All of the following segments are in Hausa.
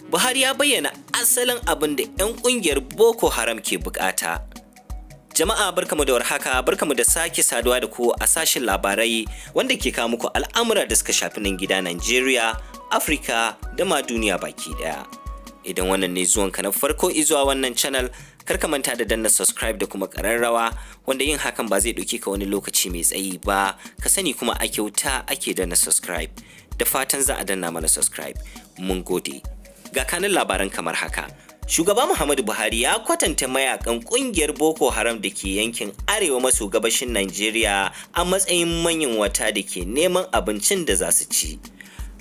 Buhari ya bayyana asalin abin da 'yan kungiyar Boko Haram ke bukata. Jama'a, barkamu da warhaka, barkamu da sake saduwa da ku a sashen labarai wanda ke kawo muku al'amura da suka shafi nan gida Najeriya, Afirka da ma duniya baki daya. Idan wannan ne zuwanka na farko izuwa wannan channel, kar ka manta da danna subscribe da kuma ƙararrawa, wanda yin hakan ba zai ɗauki ka wani lokaci mai tsayi ba. Ka sani kuma a kyauta ake danna subscribe. Da fatan za a danna mana subscribe. Mun gode. Ga kanin labaran kamar haka. Shugaba Muhammadu Buhari ya kwatanta mayakan kungiyar Boko Haram da ke yankin arewa maso gabashin Najeriya a matsayin manyunwata da ke neman abincin da za su ci.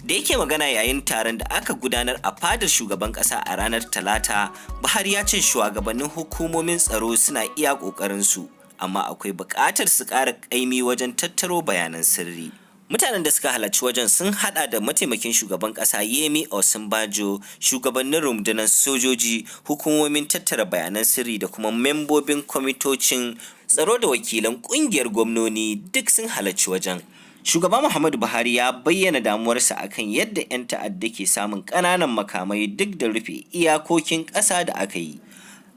Da yake magana yayin taron da aka gudanar a fadar shugaban kasa a ranar Talata, Buhari ya ce shugabannin hukumomin tsaro suna iya ƙoƙarinsu, amma akwai buƙatar su ƙara ƙaimi wajen tattaro bayanan sirri. Mutanen da suka halarci wajen sun hada da mataimakin shugaban kasa Yemi Osinbajo, shugabannin rundunar sojoji, hukumomin tattara bayanan sirri da kuma membobin kwamitocin tsaro da wakilan kungiyar gwamnoni duk sun halarci wajen. Shugaba Muhammadu Buhari ya bayyana damuwarsa akan yadda 'yan ta'adda ke samun ƙananan makamai duk da rufe iyakokin ƙasa da aka yi.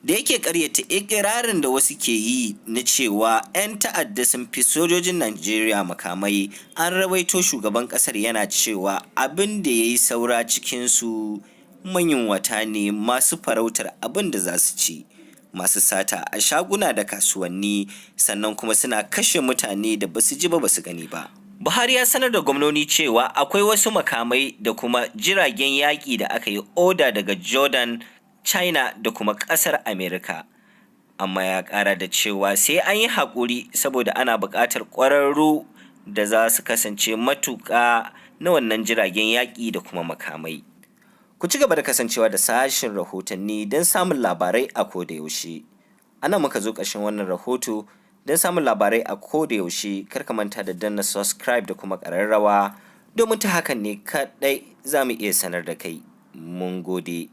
Da yake karyata ikirarin da wasu ke yi na cewa 'yan ta'adda sun fi sojojin Najeriya makamai, an rawaito shugaban kasar yana cewa abin da ya yi saura cikinsu manyunwata ne masu farautar abin da za su ci, masu sata a shaguna da kasuwanni, sannan kuma suna kashe mutane da basu ji ba basu gani ba. Buhari ya sanar da gwamnoni cewa akwai wasu makamai da kuma jiragen yaƙi da aka yi oda daga Jordan, China da kuma ƙasar Amerika. Amma ya ƙara da cewa sai an yi haƙuri saboda ana buƙatar ƙwararru da za su kasance matuƙa na wannan jiragen yaƙi da kuma makamai. Ku ci gaba da kasancewa da sashen rahotanni don samun labarai a koda yaushe. A nan muka zo ƙarshen wannan rahoto. Don samun labarai a koda yaushe, kar ka manta da danna subscribe da kuma ƙararrawa, domin ta hakan ne kaɗai za mu iya sanar da kai. Mun gode.